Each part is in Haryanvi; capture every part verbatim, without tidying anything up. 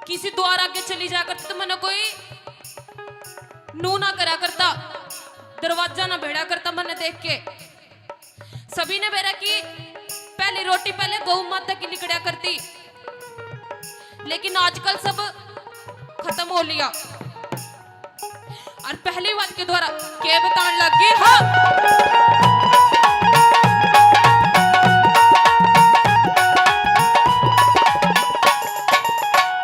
किसी द्वार आगे चली जाया करती तो मैंने कोई नू ना करा करता, दरवाजा ना भेड़ा करता मैंने देख के। सभी ने बेरा की पहली रोटी पहले गौ माता की लिकड़या करती, लेकिन आजकल सब खत्म हो लिया। और पहली बात के द्वारा के बतान लग गई, हाँ।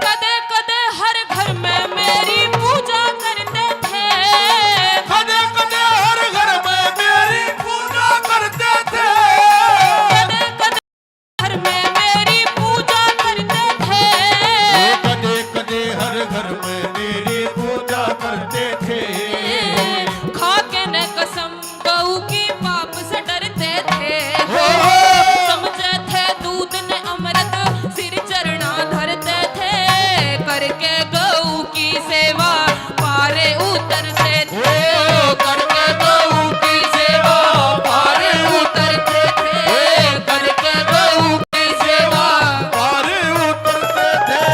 कदे कदे हर घर में मेरी पूजा करते थे। कदे कदे हर घर में मेरी पूजा करते थे। कदे कदे घर में मेरी पूजा करते थे। कदे कदे हर घर में मेरी पूजा करते थे। खा के न कसम गऊ की पाप से डरते थे। हो। समझे थे दूध ने अमृत सिर चरणा धरते थे। करके गऊ की सेवा पारे उतरते थे। ओ, करके गऊ की सेवा पारे उतरते थे। करके गऊ की सेवा पारे उतरते थे।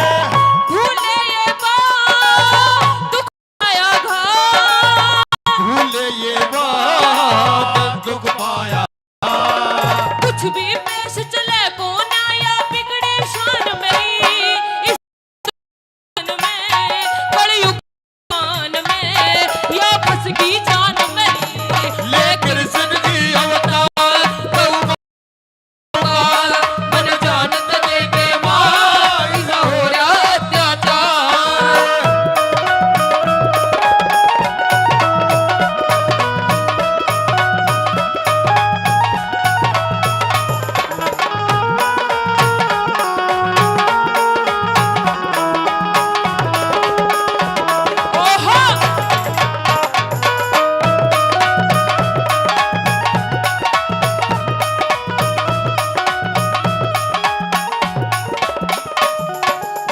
भूले ये बात दुख पाया घात। भूले ये बात दुख पाया। कुछ भी पेश चले कोना या बिगड़ी शान मेरी। इस में कलयुग में या फंस गई जान मेरी। ले कृष्ण जी अवतार, गौ माता, मन जान ते दे के माँ, इसा हो रहा अत्याचार।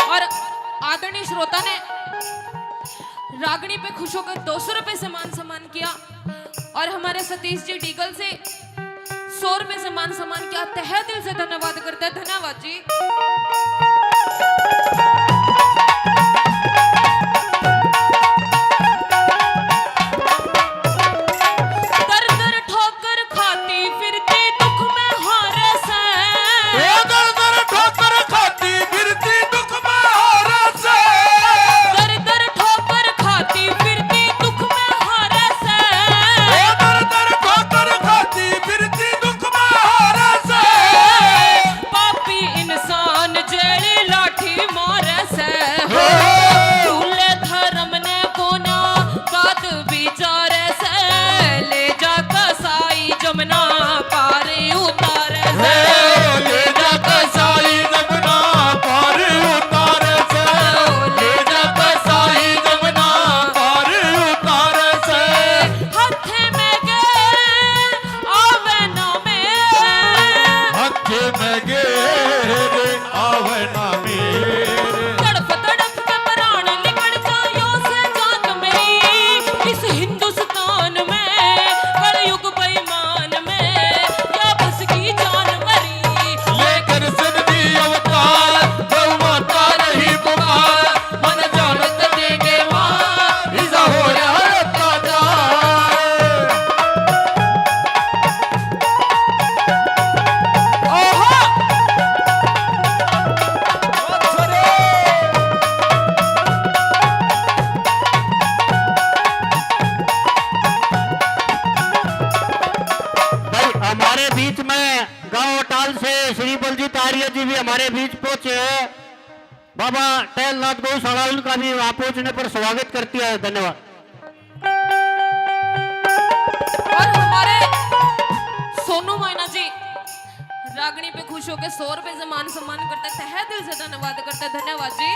और आदरणीय श्रोता ने रागनी पे खुश होकर दो सौ रुपए से मान सम्मान किया और हमारे सतीश जी डीगल से सौ रुपए से मान सम्मान किया। तहे दिल से धन्यवाद करते हैं, धन्यवाद जी। दर दर ठोकर खाती फिरती दुख में हारे से। ओ दर दर ठोकर खाती फिरती दुख में हारे से। दर दर ठोकर खाती फिरती दुख में हारे से। ओ दर दर ठोकर खाती फिरती दुख में हारे से। पापी इंसान जेड़ी लाठी मारे से। हो। भूले धर्म ने कोना बात विचारे से। ले जा कसाई जमुना पार उतारे से। हो, ले जा कसाई जमुना पार उतारे से। ले जा कसाई जमुना पार उतारे से। हाथे में गेर आवे ना मेर। हाथे में गेर आवे ना मेर। तड़फ तड़फ के प्राण निकल जायो से जान मेरी। इस हिंदुस्तान में कलयुग बेईमान में या बस की जान मेरी। लेकर सिद्धि अवतार, गौ माता रही पुकार, मन जानत देंगे माँ, इसा हो रहा अत्याचार। ओहो! भाई, हमारे बीच में गांव अटाल से श्री बलजीत आर्य जी भी हमारे बीच पहुंचे हैं। बाबा टहलनाथ गौशाला, उनका भी वहां पहुंचने पर स्वागत करती है। धन्यवाद। और हमारे सोनू मायना जी रागनी पे खुश होकर सौ रुपए से मान सम्मान करते, तहे दिल से धन्यवाद करते। धन्यवाद जी।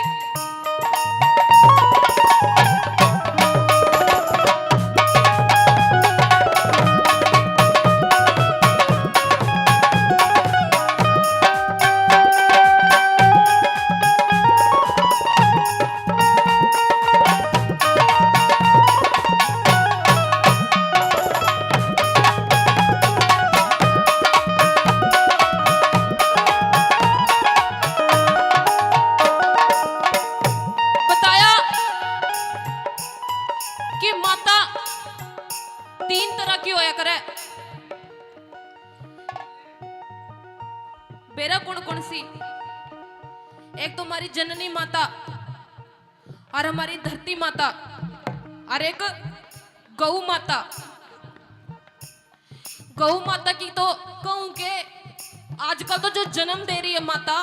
माता और हमारी धरती माता और एक गौ माता। गौ माता की तो कहूं के आजकल तो जो जन्म दे रही है माता,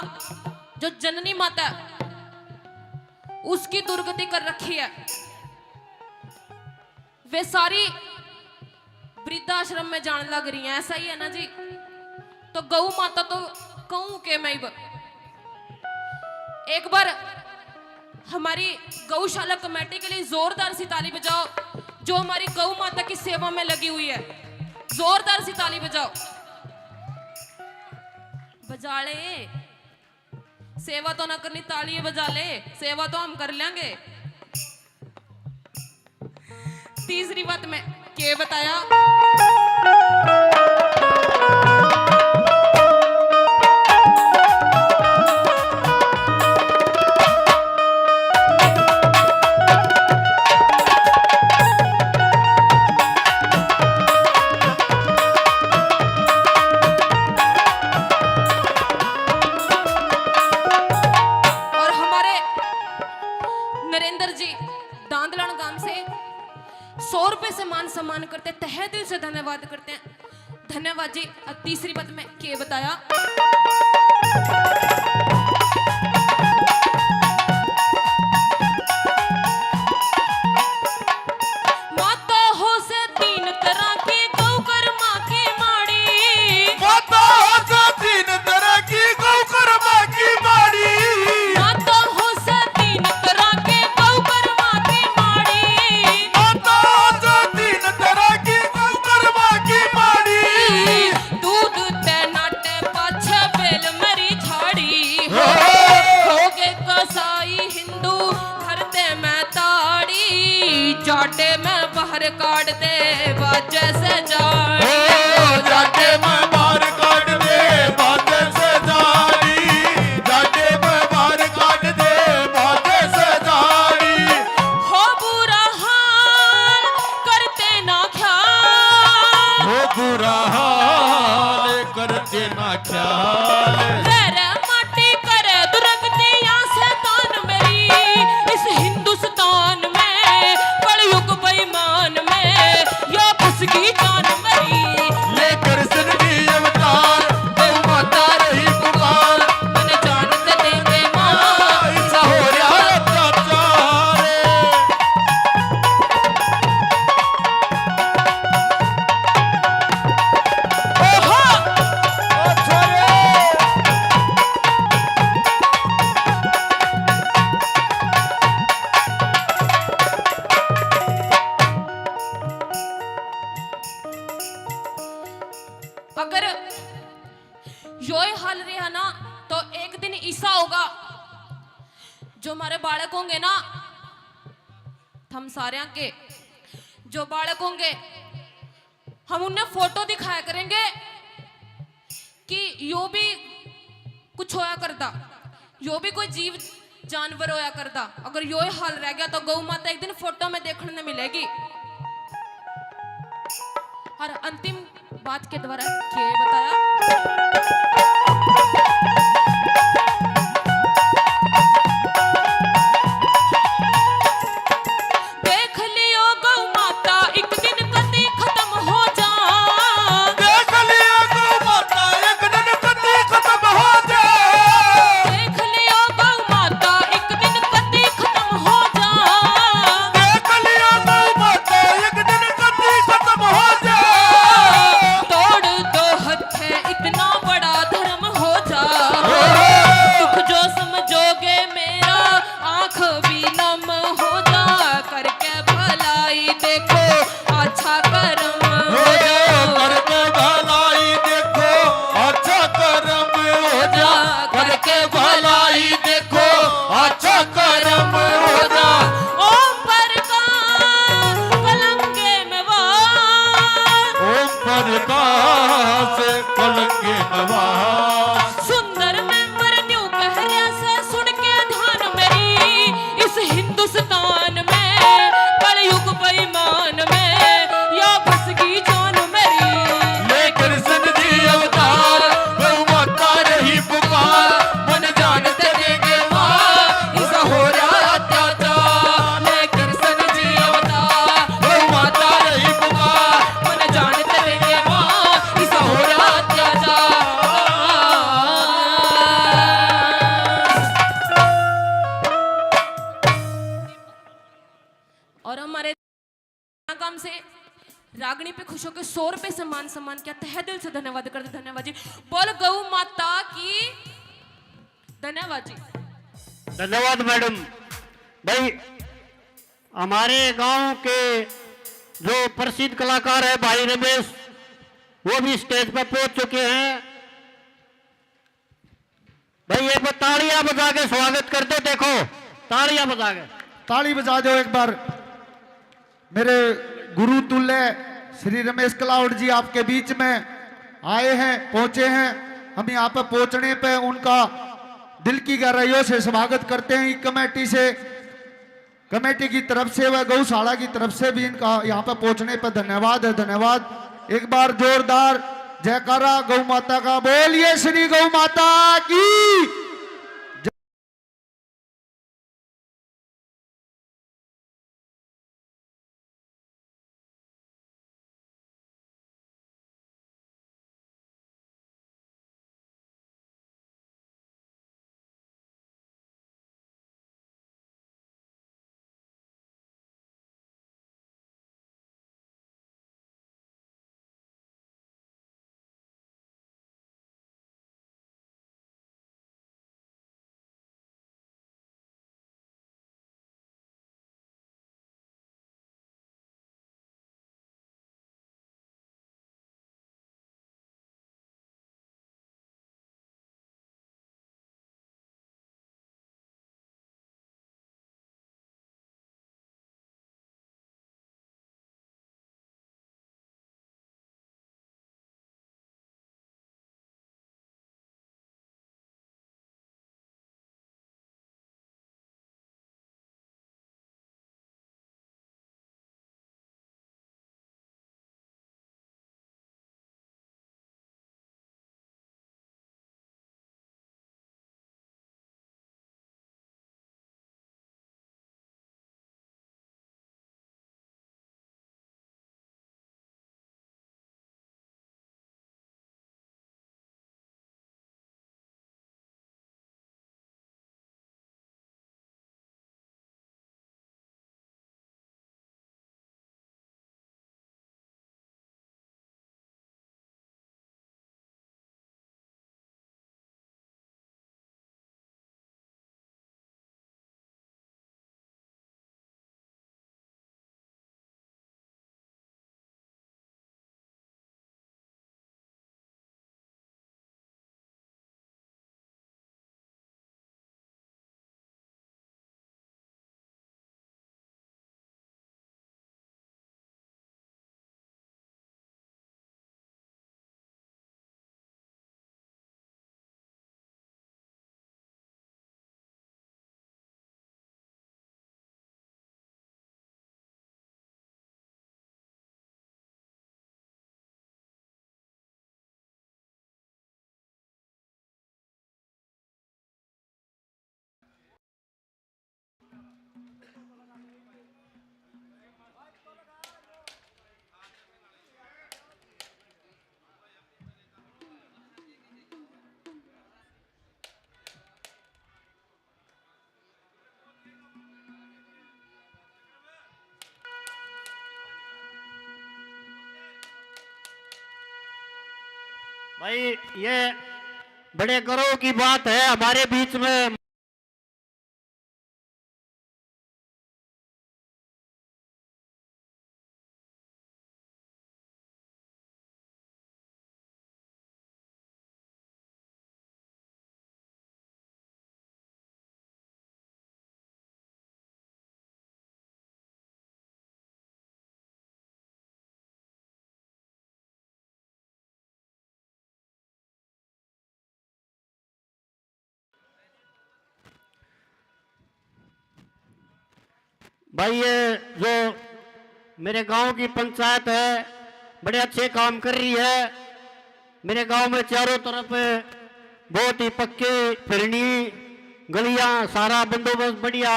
जो जननी माता है, उसकी दुर्गति कर रखी है। वे सारी वृद्धाश्रम में जान लग रही हैं, ऐसा ही है ना जी? तो गौ माता तो कहूं के मैं ब-, एक बार हमारी गौशाला कमेटी के लिए जोरदार सी ताली बजाओ, जो हमारी गौ माता की सेवा में लगी हुई है। जोरदार सी ताली बजाओ। बजा ले, सेवा तो ना करनी, ताली बजा ले, सेवा तो हम कर लेंगे। तीसरी बात मैं के बताया। और हमारे नरेंद्र जी दांदलान गांव से सौ रुपए से मान सम्मान करते, तहे दिल से धन्यवाद करते हैं। धन्यवाद जी। अब तीसरी बात मैं के बताया। माता हो से तीन तरह की, गौ कर्मा की माड़ी। माता हो से तीन तरह की, गौ कर्मा की माड़ी। माता हो से तीन तरह की, गौ कर्मा की माड़ी। माता हो से तीन तरह की, गौ कर्मा की माड़ी। दूध ते नाटे पाछे बेल मरी झाड़ी। हो। हो गए कसाई हिंदू, घर ते मैं ताड़ी। जाटे मैं बाहर काट दे, बाजे से जाड़ी। ओ, जाटे मैं बाहर काट दे, बाजे से जाड़ी। जाटे मैं बाहर काट दे, बाजे से जाड़ी। हो बुरा हाल करते ना ख्याल। हो बुरा हाल करते ना ख्याल। रे रे माटी करे दुर्गति या शैतान मेरी। इस हिंदुस्तान में कलयुग बेईमान में यो फंस गई जान मेरी। लेकर सनगी अवतार, गौ माता रही पुकार। मन जान ते देंगे माँ। ऐसा हो रहा अत्याचार। ओहो! ओ छोरे! अगर यो ही हाल रहा ना, तो एक दिन ऐसा होगा, जो हमारे बालक होंगे ना, थम सारे के जो बालक होंगे, हम उन्हें फोटो दिखाया करेंगे कि यो भी कुछ होया करता, यो भी कोई जीव जानवर होया करता। अगर यो ही हाल रह गया, तो गौ माता एक दिन फोटो में देखने ने मिलेगी। और अंतिम बात के द्वारा के बताया। देख लियो गौ माता एक दिन कती खत्म हो जा। देख लियो गौ माता एक दिन कती खत्म हो जा। देख लियो गौ माता एक दिन कती खत्म हो जा। देख लियो गौ माता एक दिन कती खत्म हो जा। तोड़ दो हथे इतना बड़ा धर्म हो जा। दुख जो समझोगे मेरा आंख भी नम हो जा। करके भलाई देखो अच्छा कर्म हो जा। करके भलाई देखो अच्छा कर्म हो जा। करके भलाई देखो अच्छा कर्म हो जा। ओम प्रकाश कलंगे में वास। ओम प्रकाश कलंगे में वास। सुंदर मेंबर न्यू कह रहा से सुन के ध्यान मेरी। इस हिंदुस्तान में कलयुग बेईमान में या फंस गई जान मेरी। लेकर सनगी अवतार, गौ माता रही पुकार, मन जान ते देंगे माँ। हमारे काम से रागनी पे खुश होकर सौ रुपए से मान सम्मान किया। तहे दिल से धन्यवाद करते, धन्यवाद जी। बोल गौ माता की। धन्यवाद जी। धन्यवाद मैडम। भाई, हमारे गांव के जो प्रसिद्ध कलाकार है भाई रमेश, वो भी स्टेज पर पहुंच चुके हैं। भाई, एक बार तालियां बजा के स्वागत कर दो। देखो, तालियां बजा के। ताली बजा दो एक बार मेरे गुरु तुल्य श्री रमेश कलावड़ जी आपके बीच में आए हैं, पहुंचे हैं। हम यहाँ पे पहुंचने पे उनका दिल की गहराइयों से स्वागत करते हैं। कमेटी से, कमेटी की तरफ से व गौशाला की तरफ से भी इनका यहाँ पे पहुंचने पे धन्यवाद है, धन्यवाद। एक बार जोरदार जयकारा गौ माता का, बोलिए श्री गौ माता की। भाई, ये बड़े गर्व की बात है हमारे बीच में। भाई, ये जो मेरे गांव की पंचायत है, बड़े अच्छे काम कर रही है। मेरे गांव में चारों तरफ बहुत ही पक्की फिरनी, गलियां, सारा बंदोबस्त बढ़िया,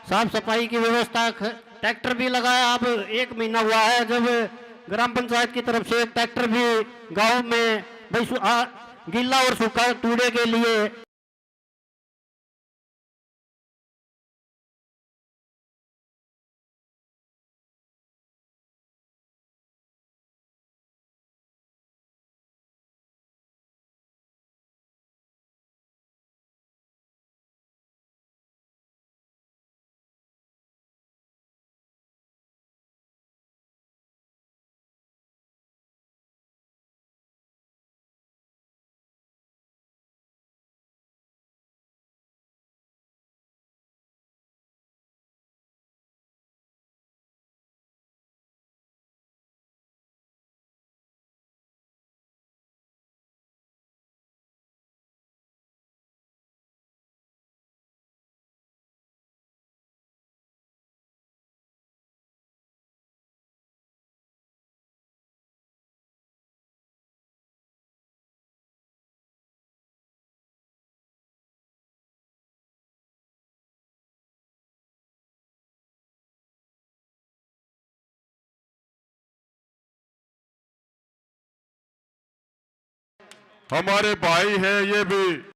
साफ सफाई की व्यवस्था। ट्रैक्टर भी लगाया, अब एक महीना हुआ है जब ग्राम पंचायत की तरफ से ट्रैक्टर भी गांव में भाई गीला और सूखा तूड़े के लिए। हमारे भाई हैं ये भी।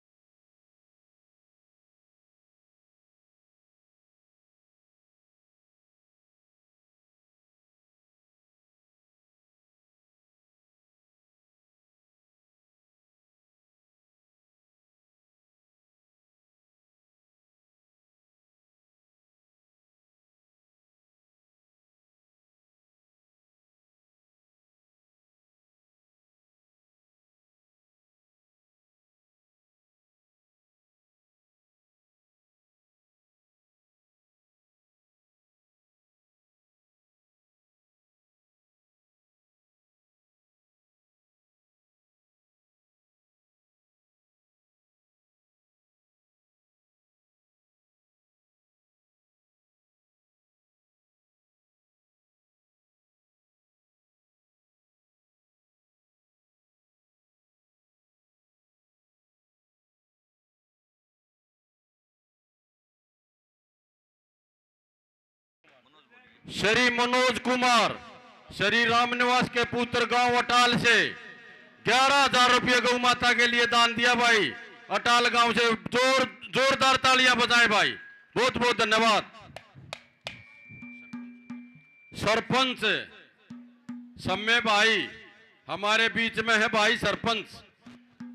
श्री मनोज कुमार, श्री रामनिवास के पुत्र, गांव अटाल से ग्यारह हजार रुपये गौ माता के लिए दान दिया भाई। अटाल गांव से जोर, जोरदार तालियां बजाएं भाई। बहुत बहुत धन्यवाद। सरपंच सम्मे भाई हमारे बीच में है भाई। सरपंच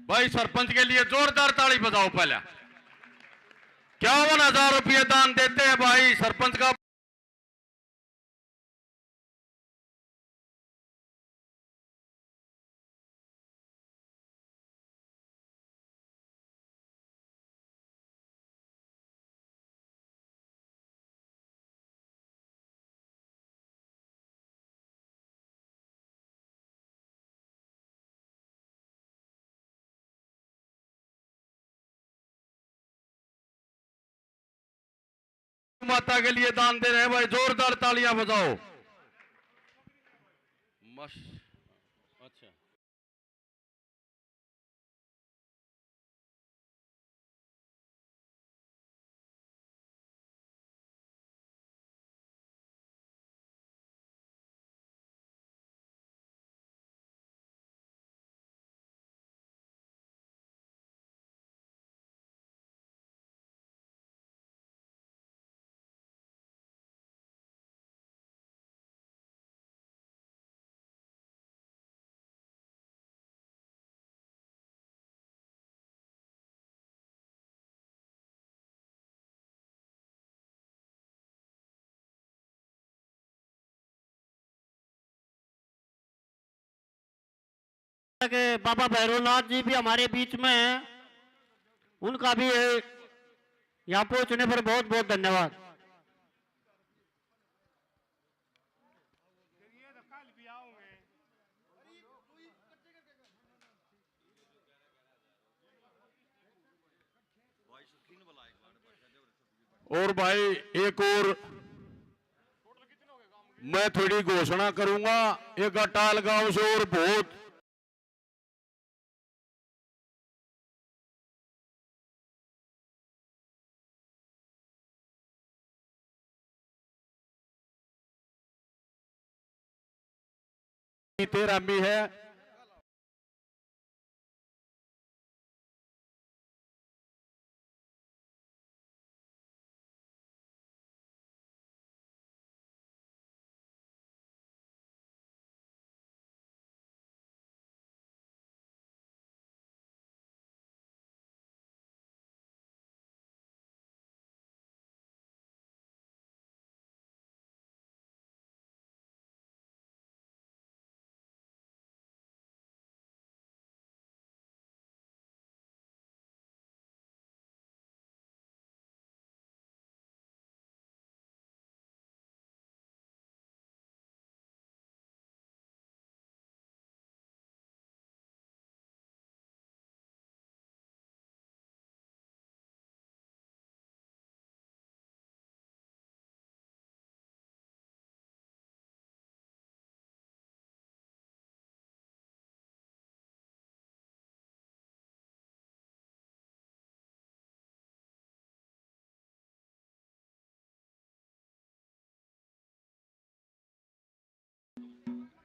भाई, सरपंच के लिए जोरदार ताली बजाओ पहले। इक्यावन हजार रुपये दान देते हैं भाई सरपंच का। माता के लिए दान दे रहे हैं भाई, जोरदार तालियां बजाओ। मश-, अच्छा। के बाबा भैरवनाथ जी भी हमारे बीच में हैं, उनका भी यहाँ पहुंचने पर बहुत बहुत धन्यवाद। और भाई, एक और मैं थोड़ी घोषणा करूंगा, एक अटाल गांव से और बहुत तेरा भी है।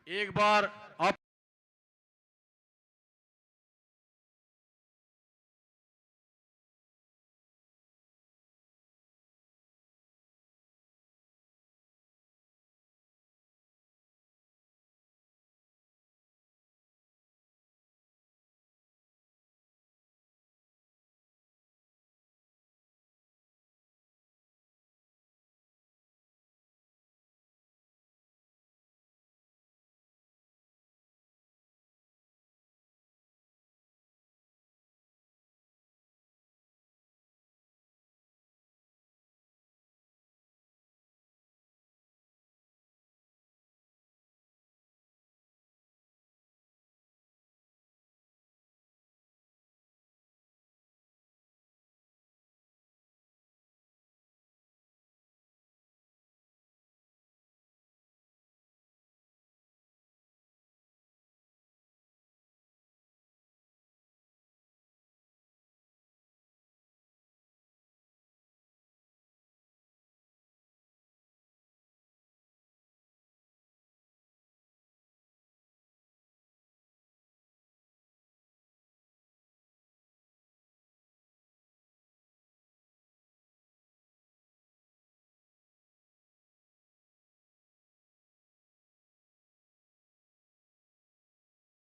एक बार आप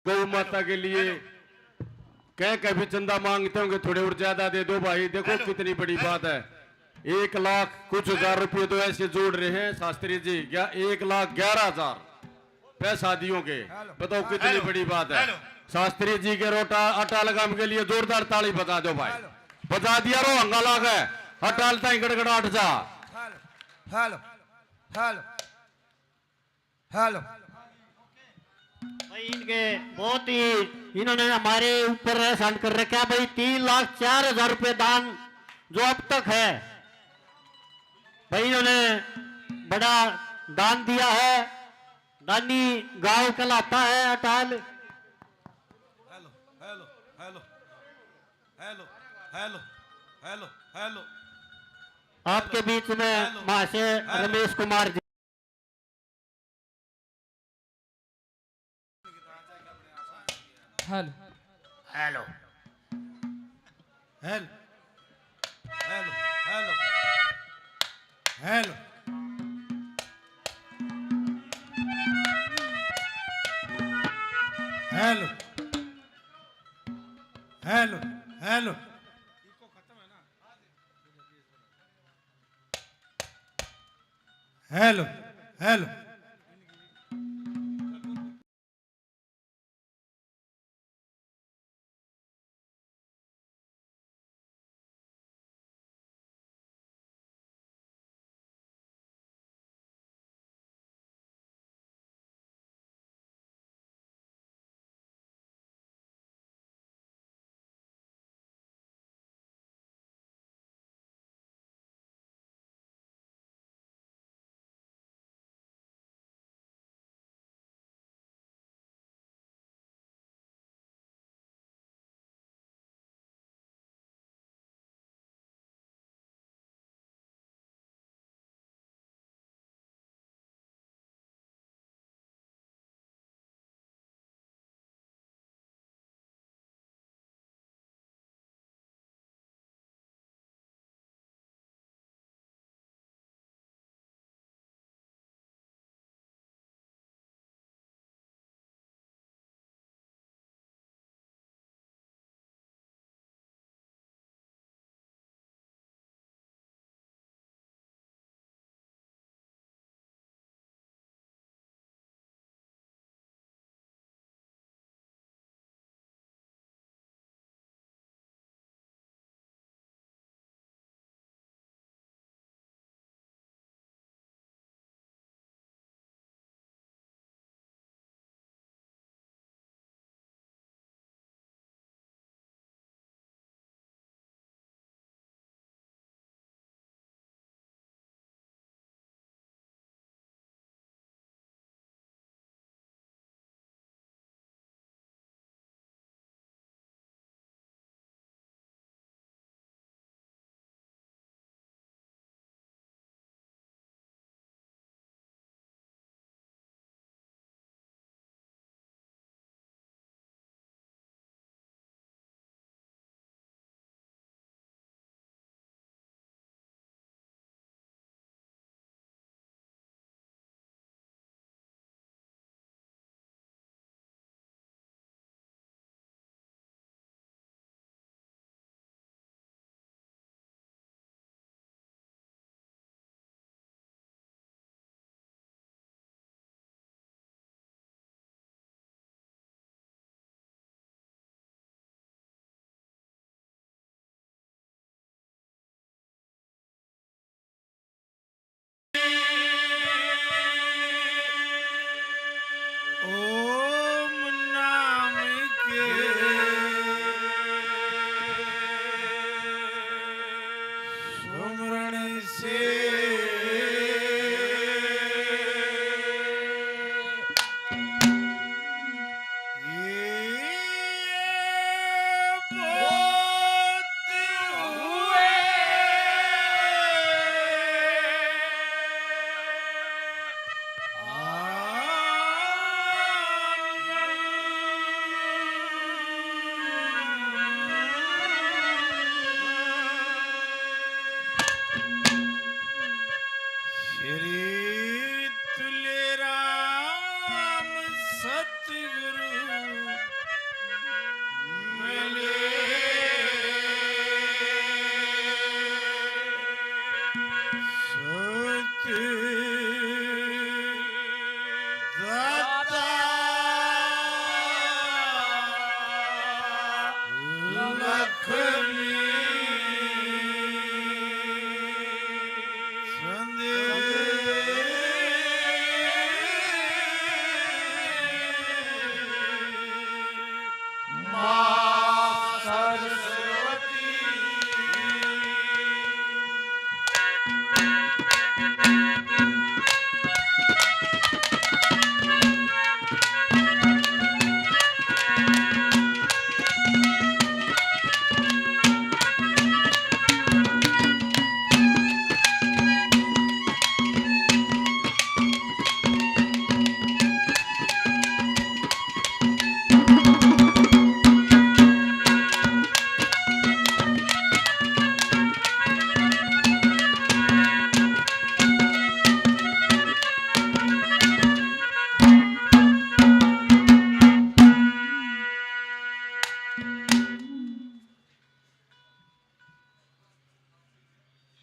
गौ माता के लिए कह के भी चंदा मांगते होंगे, थोड़े और ज्यादा दे दो भाई। देखो, हेलो। कितनी बड़ी बात है। एक लाख कुछ हजार रुपये तो ऐसे जोड़ रहे हैं शास्त्री जी, क्या एक लाख ग्यारह हजार पे शादियों के। हेलो। बताओ, कितनी हेलो। बड़ी बात है। हेलो। शास्त्री जी के रोटा अटाल गांव के लिए जोरदार ताली बजा दो भाई। हेलो। बजा दिया रो हंगा लागे, अटाल ताई गड़गड़ाट जा। Hello, hello, hello. हेलो। भाई, इनके बहुत ही, इन्होंने हमारे ऊपर एहसान कर रखा है भाई। तीन लाख चार हजार रुपए दान जो अब तक है भाई, इन्होंने बड़ा दान दिया है। दानी गांव कहलाता है Atal. Hello, hello, hello, hello, hello, hello, hello. आपके बीच में हेलो। महाशय hello. Ramesh Kumar ji. Hello. Hello. Hello. Hello. Hello. Hello. Hello. Hello. Hello. Hello, hello.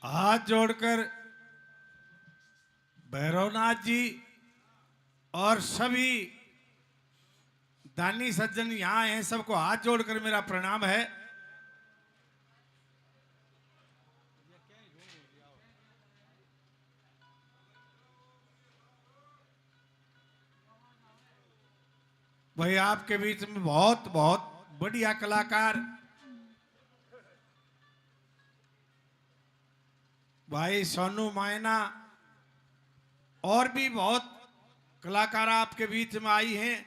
हाथ जोड़कर भैरवनाथ जी और सभी दानी सज्जन यहाँ हैं, सबको हाथ जोड़कर मेरा प्रणाम है। भाई, आपके बीच में बहुत, बहुत बढ़िया कलाकार भाई सोनू मायना और भी बहुत कलाकार आपके बीच में आई हैं।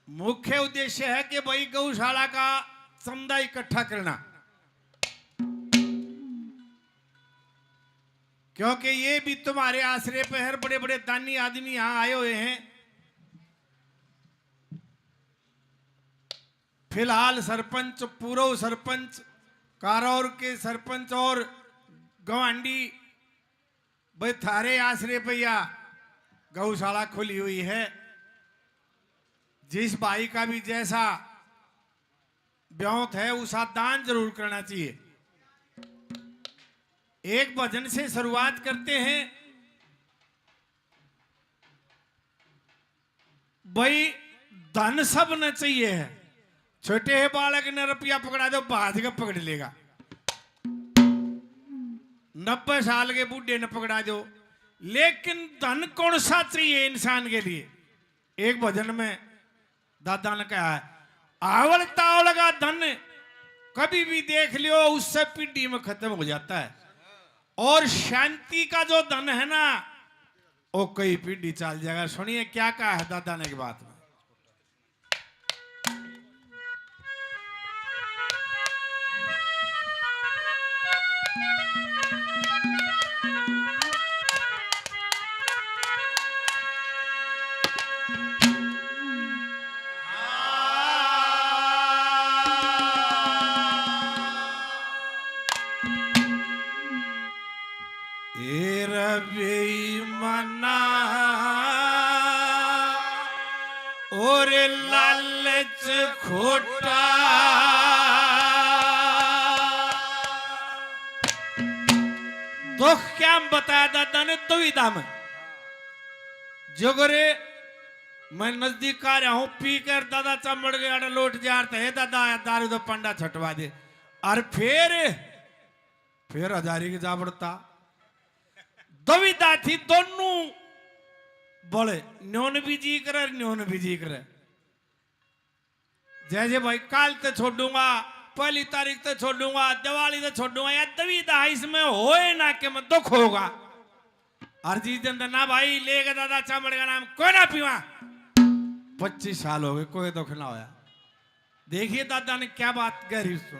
मुख्य उद्देश्य है कि भाई गौशाला का चंदा इकट्ठा करना, क्योंकि ये भी तुम्हारे आसरे पे है। बड़े बड़े दानी आदमी यहाँ आए हुए हैं। फिलहाल सरपंच, पूर्व सरपंच, कारौर के सरपंच और गवांडी, भाई थारे आसरे पे या गौशाला खुली हुई है। जिस भाई का भी जैसा ब्योंत है, उसा दान जरूर करना चाहिए। एक भजन से शुरुआत करते हैं। भाई, धन सब न चाहिए है। छोटे है बालक ने रुपया पकड़ा दो, भाज के पकड़ लेगा। नब्बे साल के बूढ़े ने पकड़ा दो, लेकिन धन कौन सा चाहिए इंसान के लिए? एक भजन में दादा ने कहा है, आवल तावल का धन कभी भी देख लियो, उससे पीढ़ी में खत्म हो जाता है। और शांति का जो धन है ना, वो कई पीढ़ी चल जाएगा। सुनिए क्या कहा है दादा ने एक बात में। ए रे बेईमाना, और लालच खोटा। दुख क्या बताया दादा ने दुविधा में। जो करे, मैं नजदीक आ रहा हूं, पी कर दादा चमड़ गया, लौट जा रहा था, हे दादा, दारू तो पंडा छटवा दे। और फिर फिर हजारी के जा पड़ता। दुविधा थी दोनों बड़े, न्योन भी जी करे, न्योन भी जी करे। जैसे भाई काल ते छोड़ूंगा, पहली तारीख ते छोड़ूंगा, दिवाली ते छोड़ूंगा, या दुविधा इसमें होए ना कि मैं दुख होगा। और जिस दिन ना भाई लेके दादा चामड़ का नाम कोई ना पीवा। पच्चीस साल हो गए, कोई दुख ना होया। देखिए दादा ने क्या बात गहरी सुन।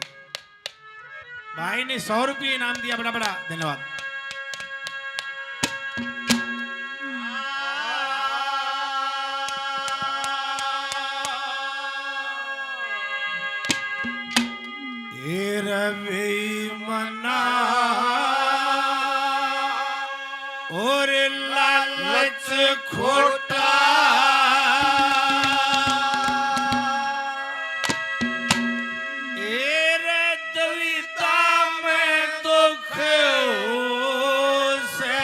भाई ने सौ रुपये इनाम दिया, बड़ा बड़ा धन्यवाद। ए रे बेईमाना, और लालच खोटा। ए रे दुविधा में दुख हो से,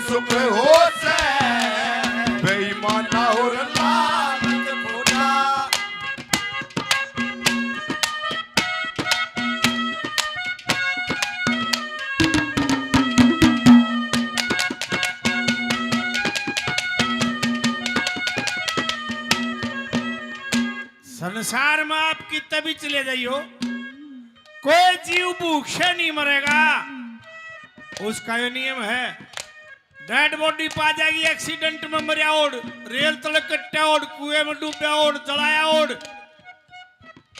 सुख हो से, बेईमाना और लालच खोटा। संसार में आप कितने भी चले जाइयो, कोई जीव भूख से नहीं मरेगा। उसका ये नियम है, डेड बॉडी पा जाएगी, एक्सीडेंट में मरया ओड़, रेल तले कट्टा ओड़, कुएं में डूबया ओड़, जलाया ओड़,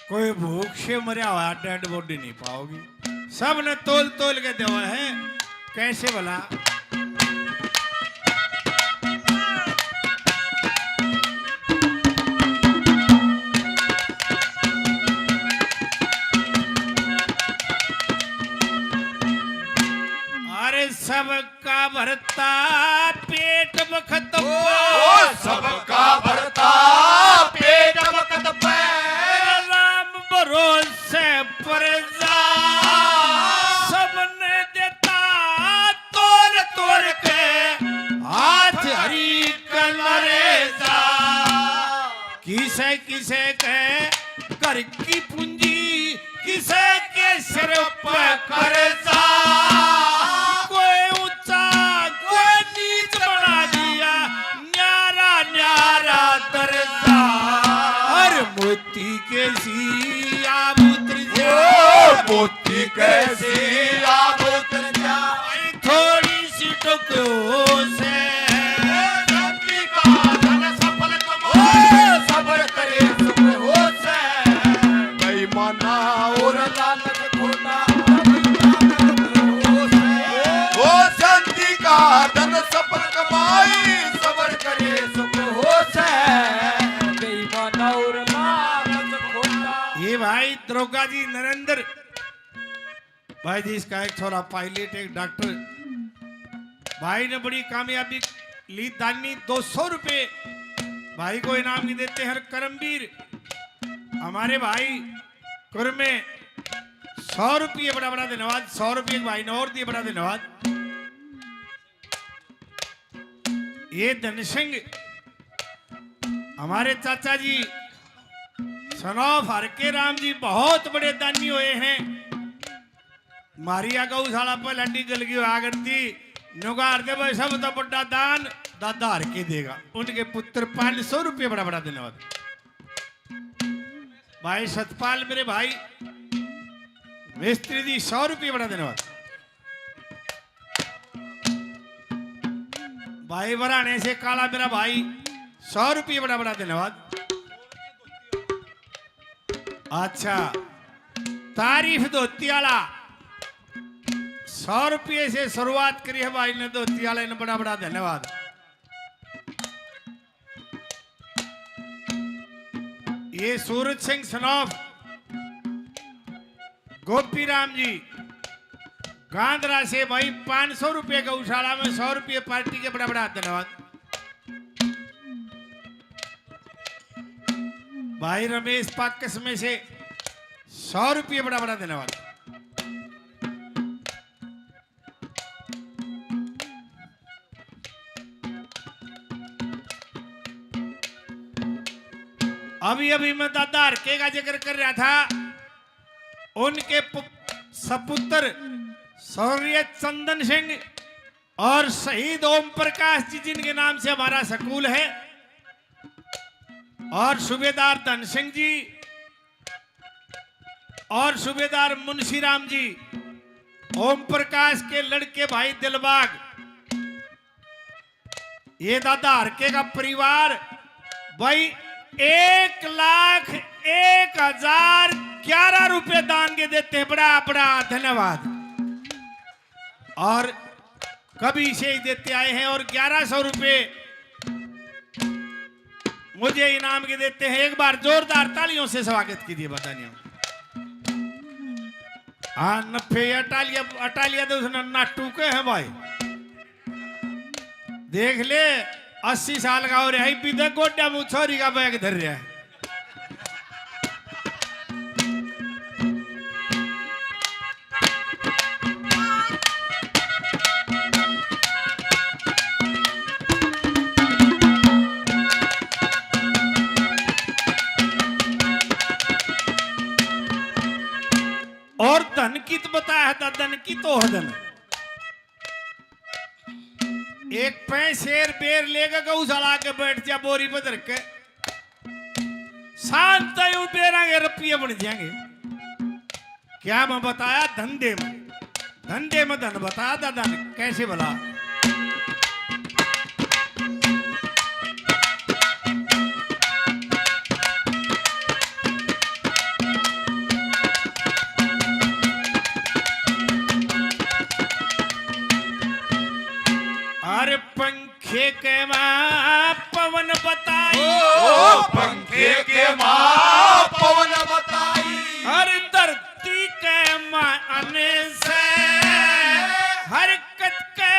कोई भूख से मरया हुआ डेड बॉडी नहीं पाओगी। सब ने तोल तोल के देवा है। कैसे भला? अरे, सबका भरता पेट बखत ओ, पे। सबका भरता पेट बखत पे। राम भरोसे पर जा, सबने देता तोड़ तोड़ के हाथ हरी कलरे जा। किसे किसे के घर की पूंजी, किसे के सिर पे कर्जा। कोई ऊंचा, कोई नीच बना दिया, न्यारा न्यारा दर्जा। हर मोती के सी आबूतर जा। ओ, मोती के सी आबूतर जा। थोड़ी सी टुक हो से। ओ, धरती का धन सफल कमाओ। ओ, सबर करे सुख हो से। बेईमाना और लालच खोटा। ओ, शांति का धन सफल कमाई, सबर करे सुख हो से। बेईमाना और लालच खोटा। ये भाई दरोगा जी नरेंद्र भाई जी, इसका एक छोरा पायलट, एक डॉक्टर। भाई ने बड़ी कामयाबी ली। दानी दो सौ रुपये भाई को इनाम की देते हैं। करमवीर हमारे भाई कुरमे, सौ रुपये, बड़ा बड़ा धन्यवाद। सौ रुपये भाई ने और दिए, बड़ा धन्यवाद। ये धन सिंह हमारे चाचा जी सनौफ हरके राम जी बहुत बड़े दानी हुए हैं। मारिया गौशाला पर लड्डी गलगी हुआ करती, नुगार दे भाई, सब तो बड़ा दान दादा हरके देगा। उनके पुत्र पाँच सौ रुपये, बड़ा बड़ा धन्यवाद। भाई सतपाल मेरे भाई मिस्त्री जी, सौ रुपये, बड़ा धन्यवाद। भाई बराने से काला मेरा भाई, सौ रुपये, बड़ा बड़ा धन्यवाद। अच्छा, तारीफ धोती वाला, सौ रुपये से शुरुआत करी है भाई ने धोती वाले ने, बड़ा बड़ा धन्यवाद। ये सूरज सिंह सनौफ गोपी राम जी गांधरा से भाई पाँच सौ रुपये गौशाला में, सौ रुपये पार्टी के, बड़ा बड़ा धन्यवाद। भाई रमेश पाकस में से सौ रुपये, बड़ा बड़ा धन्यवाद। अभी अभी मैं दादा हरके का जिक्र कर रहा था, उनके पु-, सपुत्र स्वर्गीय चंदन सिंह और शहीद ओम प्रकाश जी, जिनके नाम से हमारा स्कूल है, और सूबेदार धन सिंह जी और सूबेदार मुंशीराम जी, ओम प्रकाश के लड़के भाई दिलबाग, ये दादा हरके का परिवार भाई एक लाख एक हजार ग्यारह रुपए दान के देते हैं। बड़ा बड़ा धन्यवाद। और कभी से ही देते आए हैं और ग्यारह सौ रुपए मुझे इनाम के देते हैं। एक बार जोरदार तालियों से स्वागत कीजिए। बतानिया हाँ, नफे अटालिया, अटालिया तो उसने नाटू के हैं भाई। देख ले, अस्सी साल का हो रहा है, पीते गोड्या मुँह छोरी का बैग धर रहा है। तो हदन। एक पैंसेर बेर लेके गौशाला के बैठ जा बोरी पे धर के। शांत यूं बेरा के रुपये बन जाएंगे। क्या मैं बताया धंधे में, धंधे में धन बताया दादा ने, कैसे भला। अरे पंखे के माँ पवन बताई। ओ, पंखे के माँ पवन बताई। हर धरती के माँ अन से, हरकत के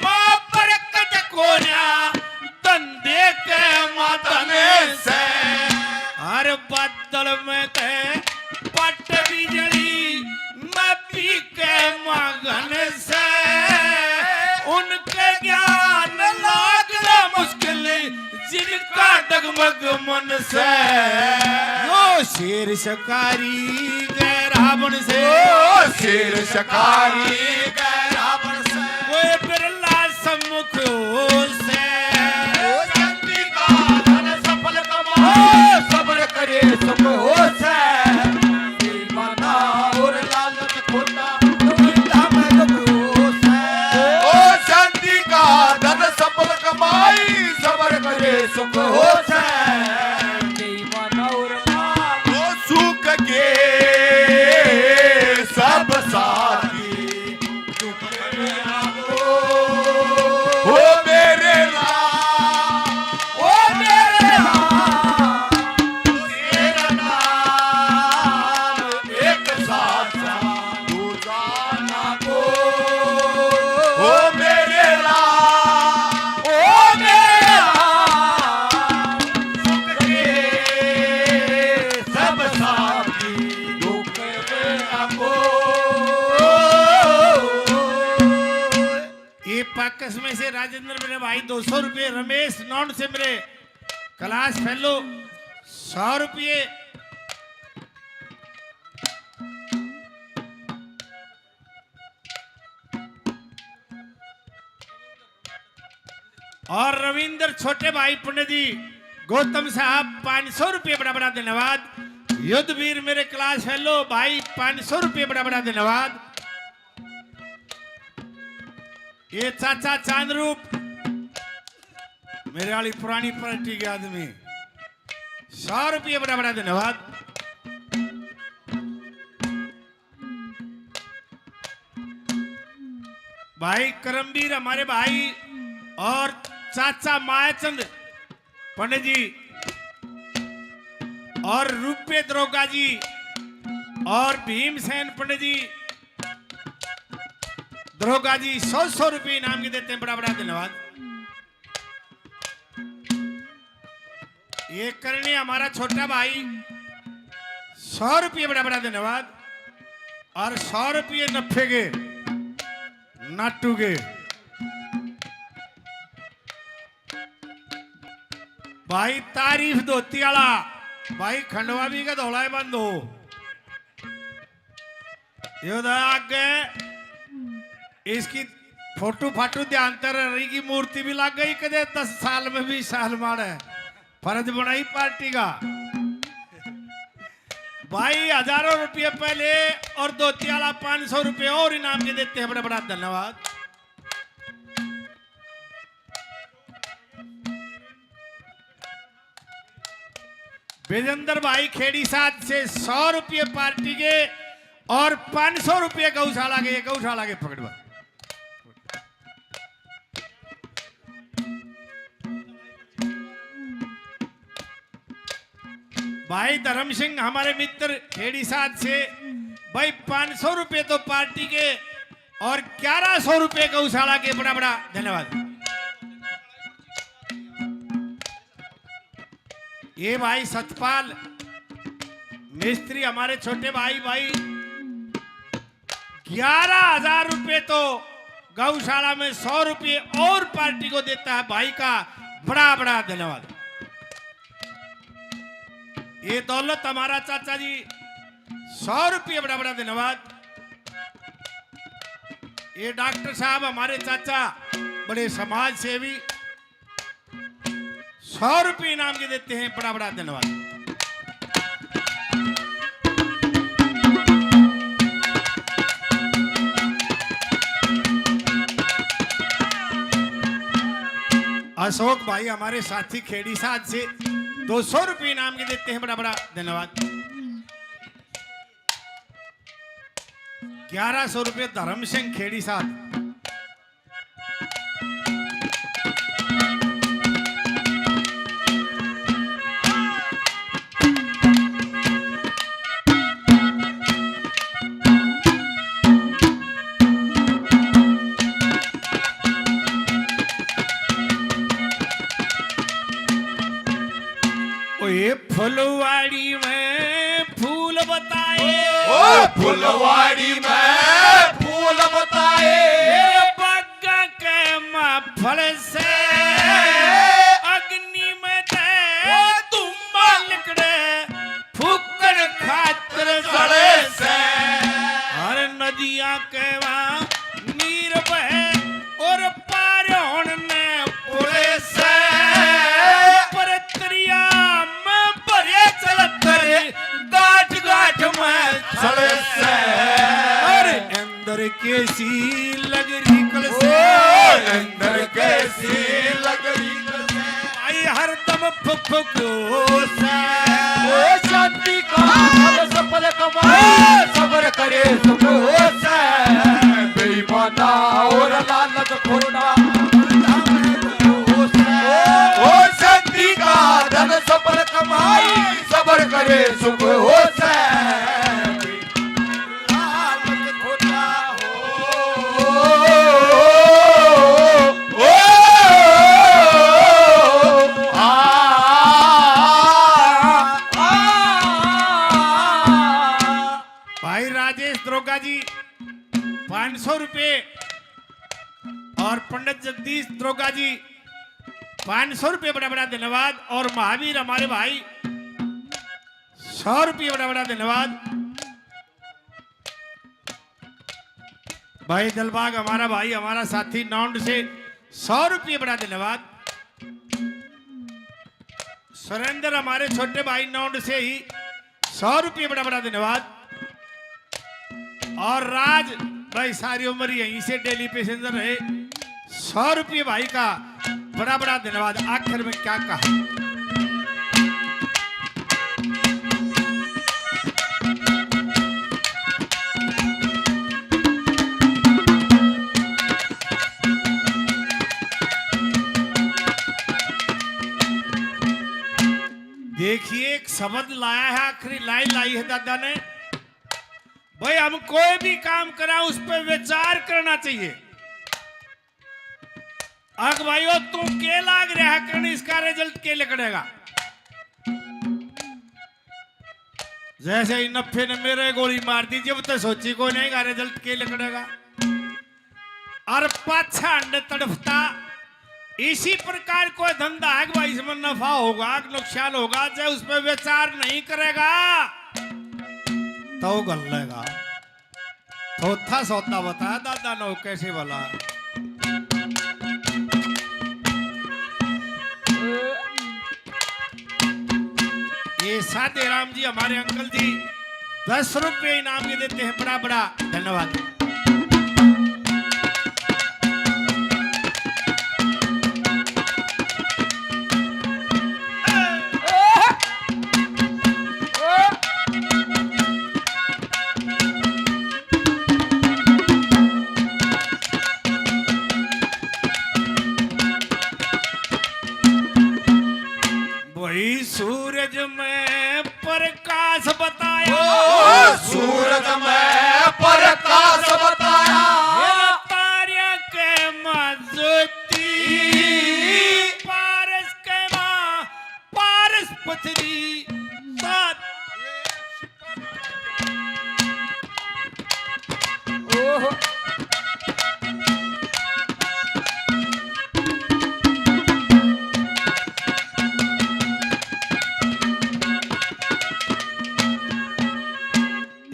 माँ बरकत कोन्या, धंधे के माँ धन से। हर बादल में ते पट बिजली, नबी के मगन से, उनके ज्ञान लागना मुश्किल, जिनका डगमग मन से। यो शेर शिकारी गए रावण से। ओ शेर शिकारी गए रावण से। कोई बिरला सम्मुख हो से। ओ चंद्रिका धन सफल कमाए, सबर करे सुख हो से। दीवाना और लालच खोटा, दुविधा में दुख हो से। ओ चंद्रिका धन सफल कमाई, सबर करे सुख हो से। दीवाना और लालच ओ सुख के सब साथी, ओ मेरे राम, ओ मेरे राम, तेरा नाम एक साथ रोजाना को। ओ मेरे राम, ओ मेरे राम, सुख के सब साथी, दुख में ना को। ये पैकेज में से राजेंद्र मेरे भाई दो सौ रुपये, रमेश नॉन से मेरे क्लास फेलो सौ रुपये, और रविंद्र छोटे भाई पंडित जी गौतम साहब पाँच सौ रुपये, बड़ा बड़ा धन्यवाद। युद्धवीर मेरे क्लास फेलो भाई पाँच सौ रुपये, बड़ा बड़ा धन्यवाद। ये चाचा चांदरूप, मेरे वाली पुरानी पार्टी के आदमी, सौ रुपये, बड़ा बड़ा धन्यवाद। भाई करमवीर हमारे भाई और चाचा मायाचंद पंडित जी और रूपे दरोगा जी और भीमसेन पंडित जी दरोगा जी सौ सौ रुपये इनाम के देते हैं, बड़ा बड़ा धन्यवाद। ये करने हमारा छोटा भाई सौ रुपये, बड़ा बड़ा धन्यवाद। और सौ रुपये नफे के नाटू के भाई तारीफ धोती वाला भाई खंडवा भी का धोला बंद हो। यो तो आगे इसकी फोटो फाटो ध्यान तर रही की मूर्ति भी लग गई, कदे दस साल में, बीस साल मारे फर्ज बनाई पार्टी का। भाई हजारों रुपये पहले और धोती वाला पाँच सौ रुपये और इनाम के देते हैं, बड़ा बड़ा धन्यवाद। विजेंद्र भाई खेड़ी साथ से सौ रुपये पार्टी के और पाँच सौ रुपये गौशाला के, गौशाला के पकड़वा। भाई धर्म सिंह हमारे मित्र खेड़ी साथ से, भाई पाँच सौ रुपये तो पार्टी के और ग्यारह सौ रुपये गौशाला के, बड़ा बड़ा धन्यवाद। ये भाई सतपाल मिस्त्री हमारे छोटे भाई, भाई ग्यारह हजार रुपये तो गौशाला में सौ रुपये और पार्टी को देता है भाई का, बड़ा बड़ा धन्यवाद। ये दौलत हमारा चाचा जी सौ रुपये, बड़ा बड़ा धन्यवाद। ये डॉक्टर साहब हमारे चाचा, बड़े समाज सेवी, सौ रुपये इनाम के देते हैं। बड़ा बड़ा धन्यवाद। अशोक भाई हमारे साथी खेड़ी साथ से दो सौ रुपये इनाम के देते हैं। बड़ा बड़ा धन्यवाद। ग्यारह सौ रुपये धर्म सिंह खेड़ी साथ। ओए फुलवाड़ी में फूल बताए। ओ फुलवाड़ी में फूल बताए। मेरे बागा के माफल से अग्नि में ते ओ धुआं लिकड़े फूकण खातर जले से। हर नदिया के वहाँ नीर बहे और पार होण ने पुले से। पर दरिया में भरे चलतर गांठ गांठ में छले से। और अंदर के सी लग रही कल से। ओ अंदर के सी लग रही कल से। आई हरदम फुक फुक हो से। ओ शांति का धन सफल कमाए, सबर करे सुख हो से। बेईमाना और लालच खोटा, ओ शांति का धन सफल कमाई, सबर करे सुख हो से। लालच खोटा हो। ओ, ओ, आ, आ, आ। भाई राजेश दरोगा जी, पाँच सौ रुपये, और पंडित जगदीश दरोगा जी, पाँच सौ रुपये, बड़ा बड़ा धन्यवाद। और महावीर हमारे भाई, सौ रुपये, बड़ा बड़ा धन्यवाद। भाई दिलबाग हमारा भाई, हमारा साथी नौंड से सौ रुपये, बड़ा धन्यवाद। सुरेंद्र हमारे छोटे भाई नौंड से ही सौ रुपये, बड़ा बड़ा धन्यवाद। और राज भाई सारी उम्र यहीं से डेली पैसेंजर रहे, सौ रुपये भाई का बड़ा बड़ा धन्यवाद। आखिर में क्या कहा। देखिए, एक शब्द लाया है, आखिरी लाइन लाई है दादा ने, भाई, हम कोई भी काम करा, उस पर विचार करना चाहिए। अक भाइयों, तू के लाग रहा करण, इसका रिजल्ट के लिकड़ेगा? जैसे ही नफे ने मेरे गोली मार दी, जब तो सोची कोई नहीं का रिजल्ट के लिकड़ेगा। और पाछा अंड तड़फता, इसी प्रकार कोई धंधा है कि भाई, इसमें नफा होगा कि नुकसान होगा, जब उस पर विचार नहीं करेगा, तो गल लेगा। थोथा सौदा बताया दादा ने, कैसे भला। ये साधे राम जी, हमारे अंकल जी, दस रुपये इनाम ये देते हैं। बड़ा बड़ा धन्यवाद। वही सूरज में प्रकाश बताया। ओ, सूरज में प्रकाश बताया। मेरा तारिया के माँ ज्योति, पारस के माँ पारस पथरी सात। ओहो।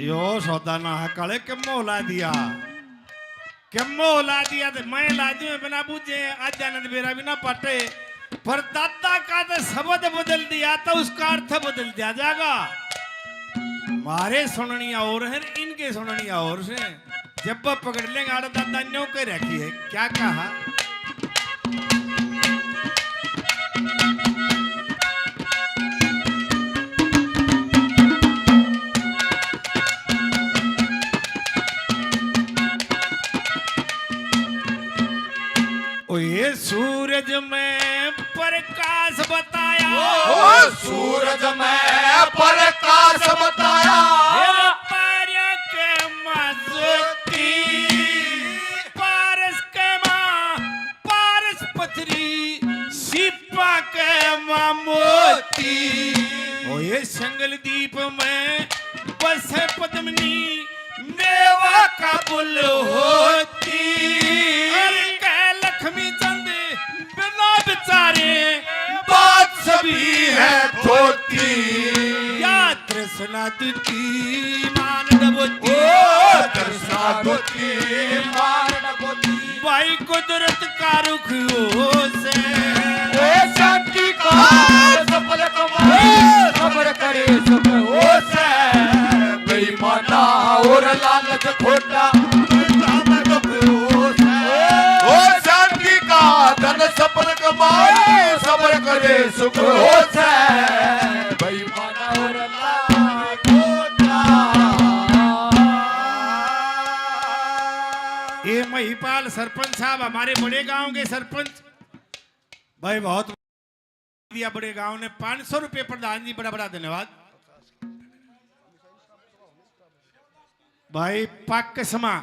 यो सौदा ना है काले के मोला दिया। कि मोह ला दिया तो मैं ला दूं, बिना बूझे आद्यानंद बेरा भी ना पाटे। पर दादा का तो शब्द बदल दिया तो उसका अर्थ बदल दिया जाएगा। मारे सुननिया और है, इनके सुननिया और से। जब वो पकड़ लेंगे, आड़ा दादा न्यों कह रखी है, क्या कहा? ओ ये सूरज में प्रकाश बताया। ओ सूरज में प्रकाश बताया। हे पारक माँ ज्योति, पारस के माँ, पारस पथरी, सीपा के माँ मोती। ओ ये संगल दीप में बसे पद्मनी, मेवा का पुल होती। अरे कह लक्ष्मी चंद बिना बिचारे बात सभी है खोटी। या तृष्णा दुखी मान डबोती। ओ तृष्णा दुखी मान डबोती। भाई कुदरत का रुख हो से। ओ शांति का सफल कमाए, सबर करे सुख हो से। बेईमाना और लालच खोटा, काम दुख हो से। ओ शांति का धन सफल कमाए, सबर करे सुख हो से। बेईमाना और लालच खोटा। ये महिपाल सरपंच साहब, हमारे बड़े गांव के सरपंच भाई, बहुत दिया बड़े गांव ने पाँच सौ रुपये। प्रधान जी, बड़ा बड़ा धन्यवाद भाई। पाक कसमा